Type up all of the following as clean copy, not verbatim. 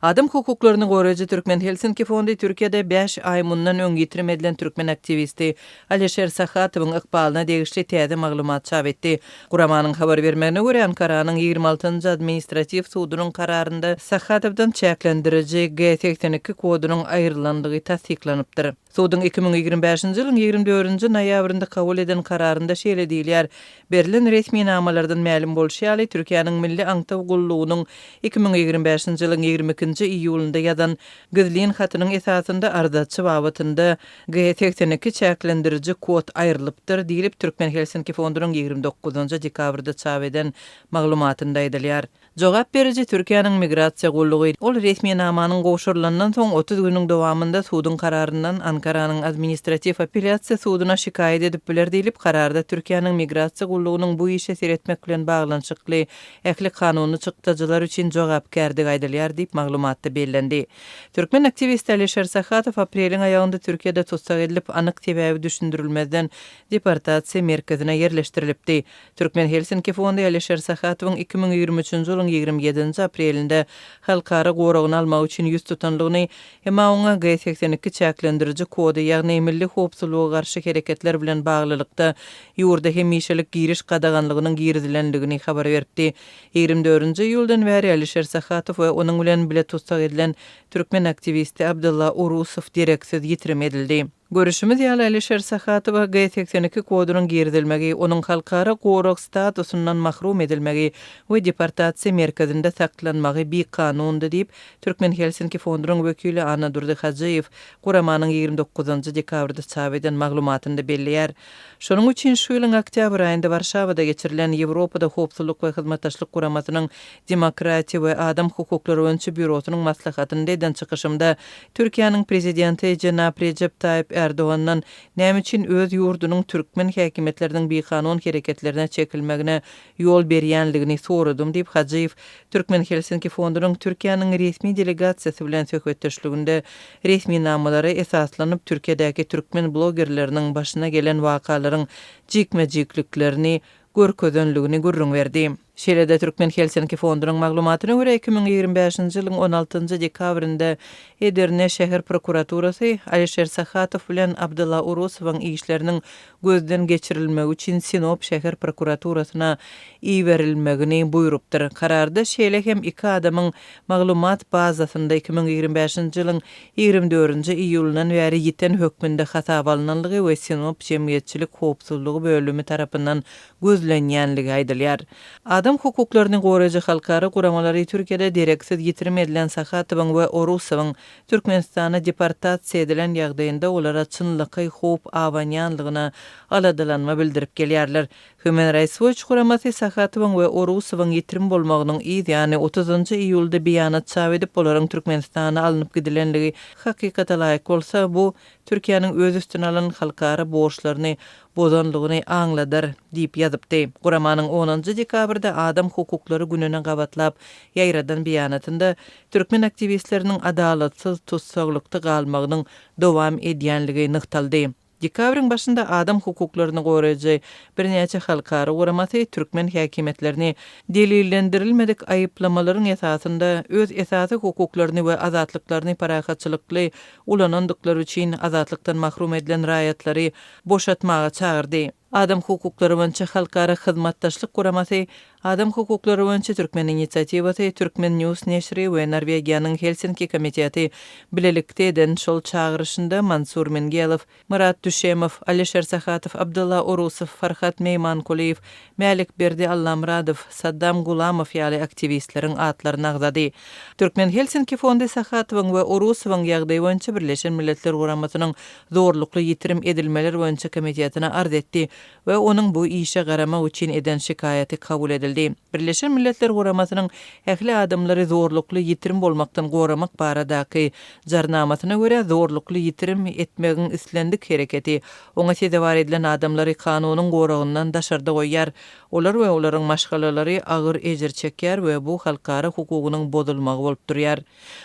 Adam hukuklaryny goraýjy Türkmen Helsinki fondy Türkiýede bäş aý mundan öň ýitirim edilen türkmen aktiwisti Alişer Sahatowyň ykbalyna degişli täze maglumat çap etdi. Guramanyň habar bermegine görä, Ankaranyň 26-njy administratiw sudunyň kararynda Sahatowdan çäklendiriji G 82 kodunyň aýrylandygy tassyklanypdyr. Suduň 2025-nji ýylyň 24-nji noýabrynda kabul eden kararynda şeýle diýilýär, Berlen resminamalardan mälim bolşy ýaly, Türkiýäniň Milli aňtaw gullugynyň 2025-nji ýylyň 22-nji iýulynda ýazan gizlin hatynyň esasynda arzaçy babatynda G 82 çäklendiriji kod aýrylypdyr diýlip, Türkmen Helsinki fondunyň 29-njy dekabrda çap eden maglumatynda aýdylýar. Jogap beriji Türkiýäniň Migrasiýa gullugy ol resminamanyň gowşurylandan soň 30 günüň dowamynda suduň kararyndan Ankaranyň Administratiw apelýasiýa suduna şikaýat edip biler diýlip, kararda Türkiýäniň Migrasiýa gullugynyň bu işe seretmek bilen baglanyşykly ähli kanuny çykdajylar üçin jogapkärdigi aýdylýar diýip, maglumatda bellendi. Türkmen aktiwisti Alişer Sahatow apreliň aýagynda Türkiýede tussag edilip, anyk sebäbi düşündirilmezden deportasiýa merkezine ýerleşdirilipdi. Türkmen Helsinki fondy Alişer Sahatowyň 2023-nji ýylyň 27-nji aprelinde halkara goragyny almak üçin ýüz tutandygyny, emma oňa G 82 çäklendiriji kody, ýagny milli howpsuzlyga garşy hereketler bilen baglylykda ýurda hemişelik giriş gadaganlygynyň girizilendigini habar beripdi. 24-nji iýuldan bäri Alişer Sahatow we onuň bilen bile tussag edilen türkmen aktiwisti Abdylla Urusow dereksiz ýitirim edildi. Görüşimiz ýaly, Alişer Sahatowa G 82 kodunyň girizilmegi, onuň halkara gorag statusyndan mahrum edilmegi we deportasiýa merkezinde saklanmagy bikanundy diýip, Türkmen Helsinki fondunyň wekili Annadurdy Hajyýew guramanyň 29-njy dekabrda çap eden maglumatynda belleýär. Şonuň üçin şu ýylyň oktýabr aýynda Warşawada geçirilen Ýewropada Howpsuzlyk we Hyzmatdaşlyk Guramasynyň Demokratiýa we adam hukuklary boýunça býurosynyň maslahatynda eden çykyşymda Türkiýäniň Prezidenti jenap Rejep Taýyp Ärdogandan näme üçin öz ýurdunyň türkmen häkimiýetleriniň bikanun hereketlerine çekilmegine ýol berýänligini soradym diýip, Hajyýew Türkmen Helsinki fondunyň Türkiýäniň resmi delegasiýasy bilen söhbetdeşliginde resminamalara esaslanyp Türkiýedäki türkmen blogerleriniň başyna gelen wakalaryň jikme-jikliklerini görkezenligini gürrüň berdi. Şeýle-de Türkmen Helsinki fondunyň maglumatyna görä, 2025-nji ýylyň on altynjy dekabrynda Edirne şäher prokuraturasy Alişer Sahatow bilen Abdylla Urusowyň işleriniň gözden geçirilmegi üçin Sinop şäher prokuraturasyna iberilmegini buýrupdyr. Kararda şeýle hem iki adamyň maglumat bazasynda 2025-nji ýylyň 24-nji iýulyndan bäri ýiten hökmünde hasaba alnanlygy we Sinop jemgyýetçilik howpsuzlygy bölümi tarapyndan gözlenýänligi aýdylýar. Adam hukuklaryny goraýjy halkara guramalary Türkiýede dereksiz ýitirim edilen Sahatowyň we Orusowyň Türkmenistana deportasiýa edilen ýagdaýynda olara çynlakaý howp abanýanlygyna aladalanma bildirip gelýärler. Human Rights Watch guramasy Sahatowyň we Orusowyň ýitirim bolmagynyň yz ýany otuzynjy iýulda beýanat çap edip, olaryň Türkmenistana alnyp gidilenligi hakykata laýyk bolsa, bu Türkiýäniň öz üstüne alan halkara borçlaryny bozanlygyny aňladar diýip ýazypdy. Guramanyň onunjy dekabrda Adam hukuklary gününe gabatlap ýaýradan beýanatynda türkmen aktiwistleriniň adalatsyz tussaglykda galmagynyň dowam edýänligi nygtaldy. Dekabryň başynda adam hukuklaryny goraýjy birnäçe halkara guramasy türkmen häkimiýetlerini delillendirilmedik aýyplamalaryň esasynda öz esasy hukuklaryny we azatlyklaryny parahatçylykly ulanandyklary üçin azatlykdan mahrum edilen raýatlary boşatmaga çagyrdy. Adam hukuklary boýunça halkara hyzmatdaşlyk guramasy, Adam hukuklary boýunça türkmen inisiatiwasy, Turkmen News neşiri we Norwegiýanyň Helsinki komiteti bilelikde eden şol çagyryşynda Mansur Mingelow, Myrat Düşemow, Alişer Sahatow, Abdylla Orusow, Farhat Meýmankulyýew, Mälikberdi Allamyradow, Saddam Gulamow ýaly aktiwistleriň atlaryny agzady. Türkmen Helsinki fondy Sahatowyň we Orusowyň ýagdaýy boýunça Birleşen Milletler Guramasynyň Zorlukly ýitirim edilmeler boýunça komitetine arz etdi we onuň bu işe garamak üçin eden şikaýaty kabul edildi. Birleşen Milletler Guramasynyň ähli adamlary zorlukly ýitirim bolmakdan goramak baradaky Jarnamasyna görä, zorlukly ýitirim etmegiň islendik hereketi oňa sezewar edilen adamlary kanunyň goragyndan daşarda goýýar. Olar we olaryň maşgalalary agyr ejir çekýär we bu halkara hukugynyň bozulmagy bolup durýar.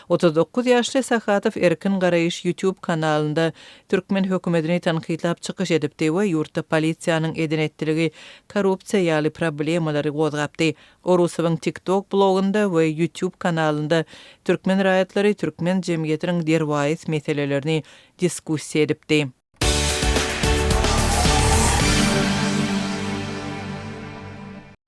39 ýaşly Sahatow Erkin garaýyş YouTube kanalynda türkmen hökümetini tankytlap çykyş edipdi we ýurtda polisiýa. partiýanyň eden-etdiligi, korrupsiýa ýaly problemalary gozgapdy. Orusowyň TikTok blogunda we YouTube kanalynda türkmen raýatlary türkmen jemgyýetiniň derwaýys meselelerini diskussiýa edipdi.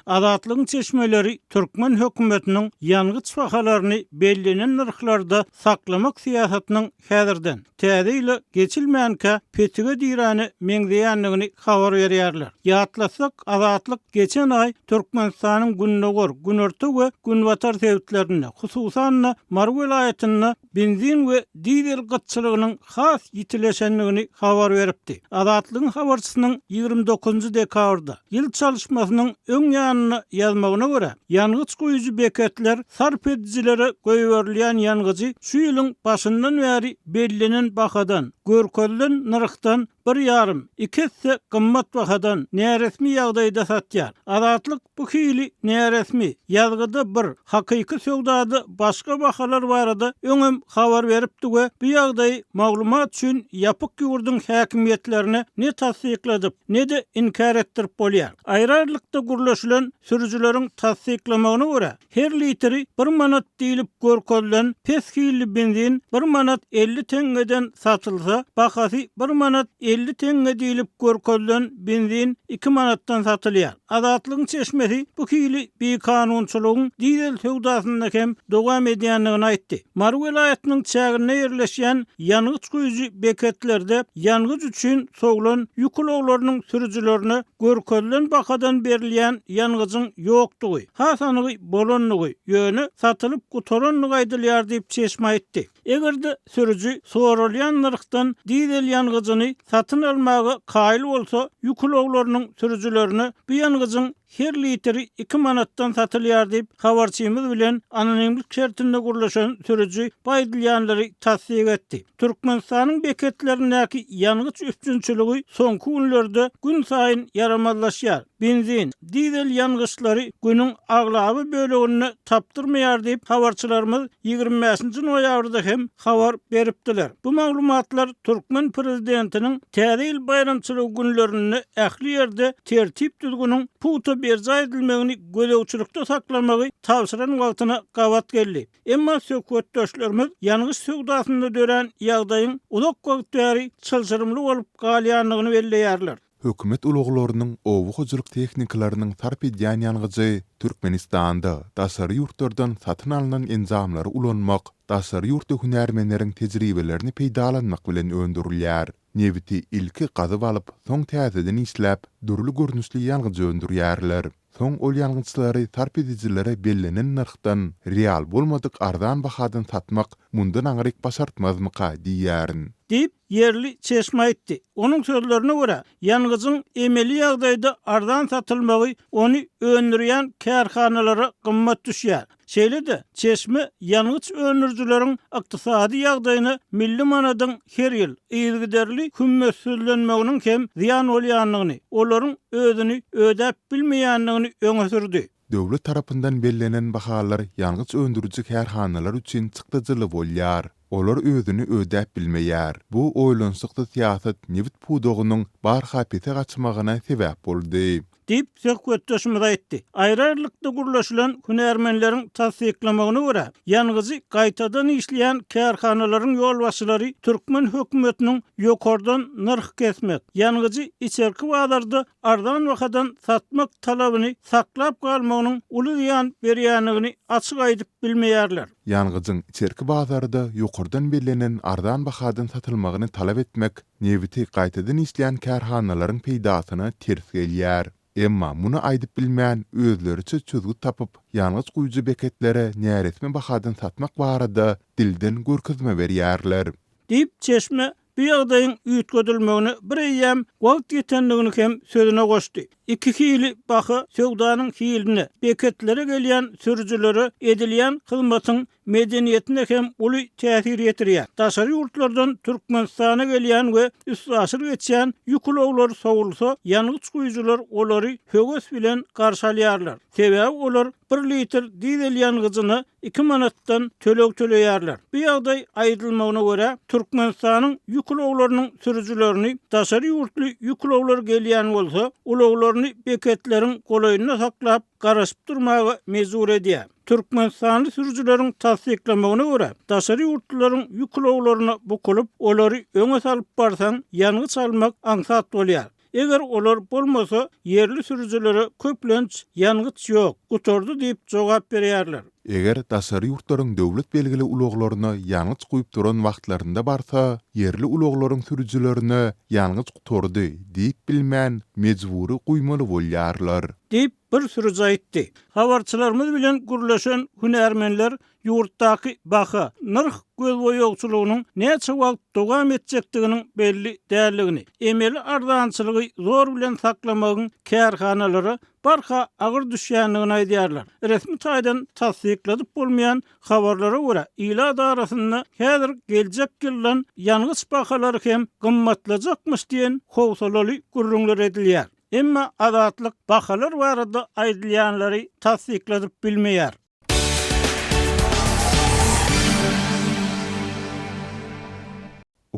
Azatlygyň çeşmeleri türkmen hökümetiniň ýangyç bahalaryny bellenen nyrhlarda saklamak syýasatynyň häzirden, täze ýyla geçilmänkä petige diräne meňzeýändigini habar berýärler. Ýatlatsak, Azatlyk geçen aý Türkmenistanyň gündogar, günorta we günbatar sebitlerinde, hususan-da, Mary welaýatynda benzin we dizel gytçylygynyň has ýitileşendigini habar beripdi. Azatlygyň habarçysynyň 29 dekabrda, ýyl çalyşmasynyň öň ýanynda ýazmagyna görä, ýangyç guýujy beketler sarp edijilere goýberilýän ýangyjy şu ýylyň başyndan bäri bellenen bahadan, görkezilen nyrhdan bir ýarym, iki esse gymmat bahadan, näresmi ýagdaýda satýar. Azatlyk Bu hili näresmi, ýazgyda bir, hakyky söwdada başga bahalar barada öňem habar beripdi we bu ýagdaýy maglumat üçin ýapyk ýurduň häkimiýetlerine ne tassykladyp, ne-de inkär etdirip bolýar. Aýry-aýrylykda gürleşilen sürüjileriň tassyklamagyna görä, her litri bir manat diýlip görkezilen pes hilli benzin bir manat 50 teňňeden satylsa, bahasy bir manat 50 teňňe diýlip görkezilen benzin iki manatdan satylýar. Azatlygyň çeşmesi bu hili bikanunçylygyň dizel söwdasynda hem dowam edýändigini aýtdy. Mary welaýatynyň çäginde ýerleşýän ýangyç guýujy beketlerde ýangyç üçin sowlan ýük ulaglarynyň sürüjilerine görkezilen bahadan berilýän ýangyjyň ýokdugy, has anygy bolandygy, ýöne satylyp gutarandygy aýdylýar diýip, çeşme aýtdy. Eger-de sürüji soralýan nyrhdan dizel ýangyjyny satyn almaga kaýyl bolsa, ýük ulaglarynyň sürüjilerine bu ýangyjyň her litri iki manatdan satylýar diýip, habarçymyz bilen anonimlik şertinde gürleşen sürüji bu aýdylýanlary tassyk etdi. Türkmenistanyň beketlerindäki ýangyç üpjünçiligi soňky günlerde günsaýyn ýaramazlaşýar. Benzin, dizel ýangyçlary günüň aglaba böleginde tapdyrmaýar diýip, habarçylarymyz 25-nji noýabrda hem habar beripdiler. Bu maglumatlar türkmen prezidentiniň Täze ýyl baýramçylygy günlerinde ähli ýerde tertip-düzgüniň pugta berjaý edilmegini gözegçilikde saklamagy tabşyran wagtyna gabat geldi. Emma söhbetdeşlerimiz ýangyç söwdasynda dörän ýagdaýyň uzak wagt bäri çylşyrymly bolup galýandygyny belleýärler. Hökümet ulaglarynyň, oba hojalyk tehnikalarynyň sarp edýän ýangyjy Türkmenistanda daşary ýurtlardan satyn alnan enjamlary ulanmak, daşary ýurtly hünärmenleriň tejribelerini peýdalanmak bilen öndürilýär. Nebiti ilki gazyp alyp, soň täzeden işläp, dürli görnüşli ýangyç öndürýärler. Soň ol ýangyçlary sarp edijilere bellenen nyrhdan, real bolmadyk arzan bahadan satmak mundan aňryk başartmazmyka diýýärin. Diýip, ýerli çeşme aýtdy. Onuň sözlerine görä, ýangyjyň emeli ýagdaýda arzan satylmagy ony öndürýän kärhanalara gymmat düşýär. Şeýle-de, çeşme ýangyç öndürijileriň ykdysady ýagdaýyna milli manadyň her ýyl yzygiderli hümmetsizlenmeginiň hem zyýan bolýandygyny, olaryň özüni ödäp bilmeýändigini öňe sürdi. Döwlet tarapyndan bellenen bahalar ýangyç öndüriji kärhanalar üçin çykdajyly bolýar. Olar özüni ödäp bilmeýär. Bu oýlanyşyksyz syýasat nebit pudagynyň barha pese gaçmagyna sebäp boldy. Diýip, söhbetdeşimiz aýtdy. Aýry-aýrylykda gürleşilen hünärmenleriň tassyklamagyna görä, ýangyjy gaýtadan işleýän kärhanalaryň ýolbaşçylary türkmen hökümetiniň ýokardan nyrh kesmek, ýangyjy içerki bazarda arzan bahadan satmak talabyny saklap galmagynyň uly zyýan berýändigini açyk aýdyp bilmeýärler. Ýangyjyň içerki bazarda ýokardan bellenen arzan bahadan satylmagyny talap etmek nebiti gaýtadan işleýän kärhanalaryň peýdasyna ters gelýär. Emma muny aýdyp bilmän, özleriçe çözgüt tapyp, ýangyç guýujy beketlere näresmi bahadan satmak barada dilden görkezme berýärler. Diýip, çeşme bu ýagdaýyň üýtgedilmegine bir eýýäm wagt ýetendigini hem sözüne goşdy. Iki hili baha söwdanyň hiline, beketlere gelýän sürüjilere edilýän hyzmatyň medeniýetine hem uly täsir ýetirýär. Daşary ýurtlardan Türkmenistana gelýän we üstaşyr geçýän ýük ulaglary sowulsa, ýangyç guýujylar olary höwes bilen garşy alýarlar. Sebäbi olar bir litr dizel ýangyjyna iki manatdan töleg töleýärler. Bu ýagdaý, aýdylmagyna görä, Türkmenistanyň ýük ulaglarynyň sürüjilerini daşary ýurtly ýük ulaglary gelýän bolsa, ulaglaryny beketleriň golaýynda saklap, garaşyp durmaga mejbur edýär. Türkmenistanly sürüjileriň tassyklamagyna görä, daşary ýurtlularyň ýük ulaglaryna bukulyp, olary öňe salyp barsaň, ýangyç almak aňsat bolýar. Eger olar bolmasa, ýerli sürüjilere köplenç ýangyç ýok, gutardy diýip jogap berýärler. Eger daşary ýurtlaryň döwlet belgili ulaglaryna ýangyç guýup duran wagtlarynda barsa, ýerli ulaglaryň sürüjilerine ýangyç gutardy diýip bilmän, mejbury guýmaly bolýarlar. Diýip, bir sürüji aýtdy. Habarçylarymyz bilen gürleşen hünärmenler ýurtdaky baha, nyrh gözboýagçylygynyň näçe wagt dowam etjekdiginiň belli däldigini, emeli arzançylygy zor bilen saklamagyň kärhanalara barha agyr düşýändigini aýdýarlar. Resmi taýdan tassykladyp bolmaýan habarlara görä, ilat arasynda häzir geljek ýyldan ýangyç bahalary hem gymmatlajakmyş diýen howsalaly gürrüňler edilýär. Emma Azatlyk bahalar barada aýdylýanlary tassykladyp bilmeýär.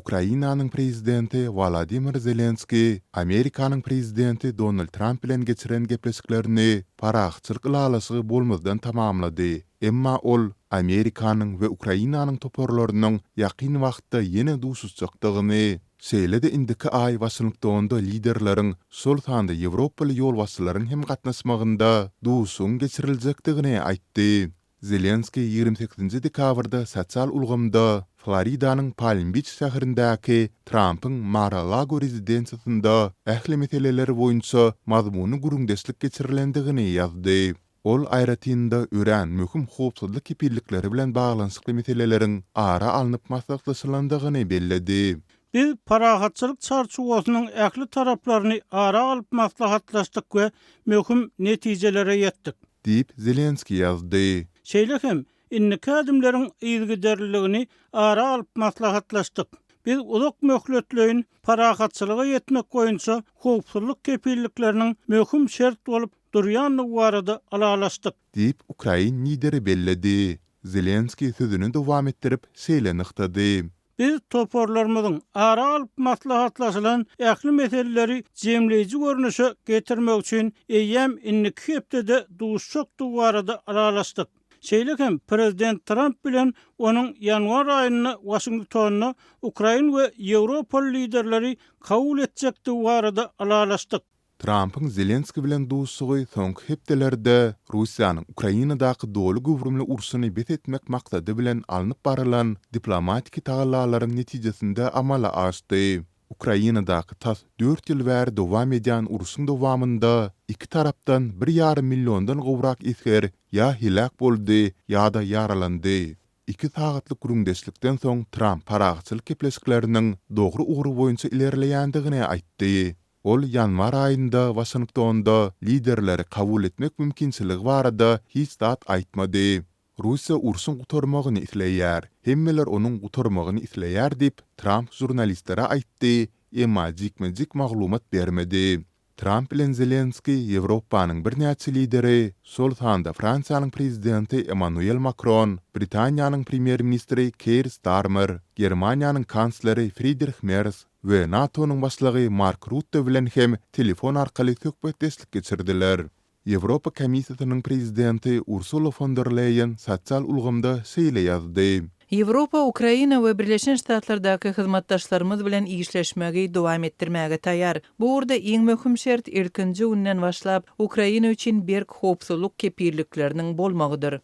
Ukrainanyň prezidenti Wolodymyr Zelenskiý Amerikanyň prezidenti Donald Tramp bilen geçiren gepleşiklerini parahatçylyk ylalaşygy bolmazdan tamamlady, emma ol Amerikanyň we Ukrainanyň toparlarynyň ýakyn wagtda ýene duşuşjakdygyny, şeýle-de indiki aý Waşingtonda liderleriň, şol sanda ýewropaly ýolbaşçylaryň hem gatnaşmagynda duşuşygyň geçiriljekdigini aýtdy. Zelenskiý 28 dekabrda sosial ulgamda Floridanyň Palm-Biç şäherindäki Trampyň Mar-a-Lago rezidensiýasynda ähli meseleler boýunça mazmunly gürrüňdeşlik geçirilendigini ýazdy. Ol aýratyn-da örän möhüm howpsuzlyk kepillikleri bilen baglanyşykly meseleleriň ara alnyp maslahatlaşylandygyny belledi. Biz parahatçylyk çarçuwasynyň ähli taraplaryny ara alyp maslahatlaşdyk we möhüm netijelere ýetdik. Diýip, Zelenskiý ýazdy. Şeýle hem, indiki ädimleriň yzygiderliligini ara alyp maslahatlaşdyk. Biz uzak möhletleýin parahatçylyga ýetmek boýunça howpsuzlyk kepillikleriniň möhüm şert bolup durýandygy barada ylalaşdyk. Diýip, ukrain lideri belledi. Zelenskiý sözüni dowam etdirip, şeýle nygtady. Biz toparlarymyzyň ara alyp maslahatlaşylan ähli meseleleri jemleýji görnüşe getirmek üçin eýýäm indiki hepdede duşuşjakdygy barada ylalaşdyk. Şeýle hem prezident Tramp bilen onuň ýanwar aýynda Waşingtonda ukrain we ýewropaly liderleri kabul etjekdigi barada ylalaşdyk. Trampyň Zelenskiý bilen duşuşygy soňky hepdelerde Russiýanyň Ukrainadaky doly göwrümli urşuny bes etmek maksady bilen alnyp barylan diplomatiki tagallalaryň netijesinde amala aşdy. Ukrainadaky tas dört ýyl bäri dowam edýän urşuň dowamynda iki tarapdan bir ýarym milliondan gowrak esger ýa heläk boldy ýa-da ýaralandy. Iki sagatlyk gürrüňdeşlikden soň Tramp parahatçylyk gepleşikleriniň dogry ugur boýunça ilerleýändigini aýtdy. Ol ýanwar aýynda Waşingtonda liderleri kabul etmek mümkinçiligi barada hiç zat aýtmady. Russiýa urşuň gutarmagyny isleýär. Hemmeler onuň gutarmagyny isleýär diýip, Tramp žurnalistlere aýtdy, emma jikme-jik maglumat bermedi. Tramp bilen Zelenskiý Ýewropanyň birnäçe lideri, şol sanda Fransiýanyň prezidenti Emmanuel Makron, Britaniýanyň premýer-ministri Keir Starmer, Germaniýanyň kansleri Fridrih Mers we NATO-nyň başlygy Mark Rutte bilen hem telefon arkaly söhbetdeşlik geçirdiler. Ýewropa Komissiýasynyň prezidenti Ursula fon der Leýen sosial ulgamda şeýle ýazdy. Ýewropa Ukraina we Birleşen Ştatlardaky hyzmatdaşlarymyz bilen işleşmegi dowam etdirmäge taýýar. Bu ugurda iň möhüm şert ilkinji günden başlap Ukraina üçin berk howpsuzlyk kepillikleriniň bolmagydyr.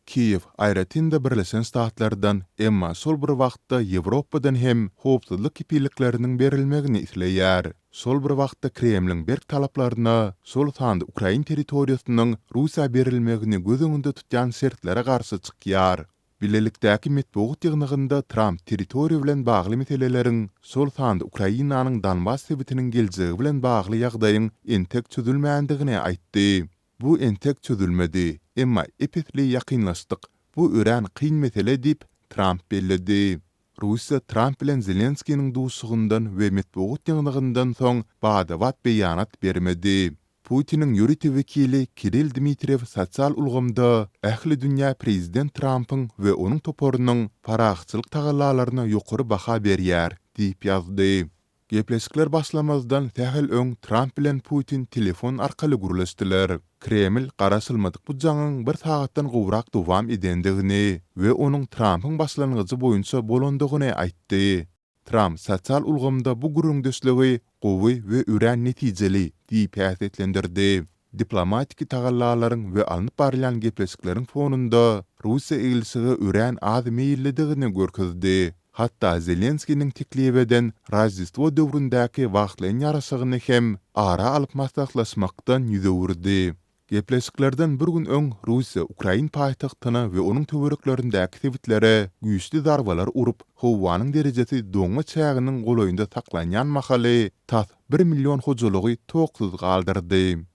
Kiýew, aýratyn-da Birleşen Ştatlardan, emma şol bir wagtda Ýewropadan hem howpsuzlyk kepillikleriniň berilmegini isleýär. Şol bir wagtda Kremliň berk talaplaryna, şol sanda ukrain territoriýasynyň Russiýa berilmegini göz öňünde tutýan şertlere garşy çykýar. Bilelikdäki metbugat ýygnagynda Tramp territoriýa bilen bagly meseleleriň, şol sanda Ukrainanyň Donbas sebitiniň geljegi bilen bagly ýagdaýyň entek çözülmändigini aýtdy. Bu entek çözülmedi, emma ep-esli ýakynlaşdyk. Bu örän kyn mesele diýip, Tramp belledi. Russiýa Tramp bilen Zelenskiniň duşuşygyndan we metbugat ýygnagyndan soň bada-bat beýanat bermedi. Putiniň ýörite wekili Kirill Dmitriýew sosial ulgamda ähli dünýä prezident Trampyň we onuň toparynyň parahatçylyk tagallalaryna ýokary baha berýär diýip ýazdy. Gepleşikler başlamazdan sähel öň Tramp bilen Putin telefon arkaly gürleşdiler. Kreml garaşylmadyk bu jaňyň bir sagatdan gowrak dowam edendigini we onuň Trampyň başlangyjy boýunça bolandygyny aýtdy. Tramp sosial ulgamda bu gürrüňdeşligi gowy we örän netijeli diýip häsiýetlendirdi. Diplomatiki tagallalaryň we alnyp barylýan gepleşikleriň fonunda Russiýa eglişige örän az meýillidigini görkezdi. Hatda Zelenskiniň teklip eden Roždestwo döwründäki wagtlaýyn ýaraşygyny hem ara alyp maslahatlaşmakdan ýüz öwürdi. Gepleşiklerden bir gün öň Russiýa ukrain paýtagtyna we onuň töwereklerindäki sebitlere güýçli zarbalar urup, howanyň derejesi doňma çäginiň golaýynda saklanýan mahaly tas bir million hojalygy toksuz galdyrdy.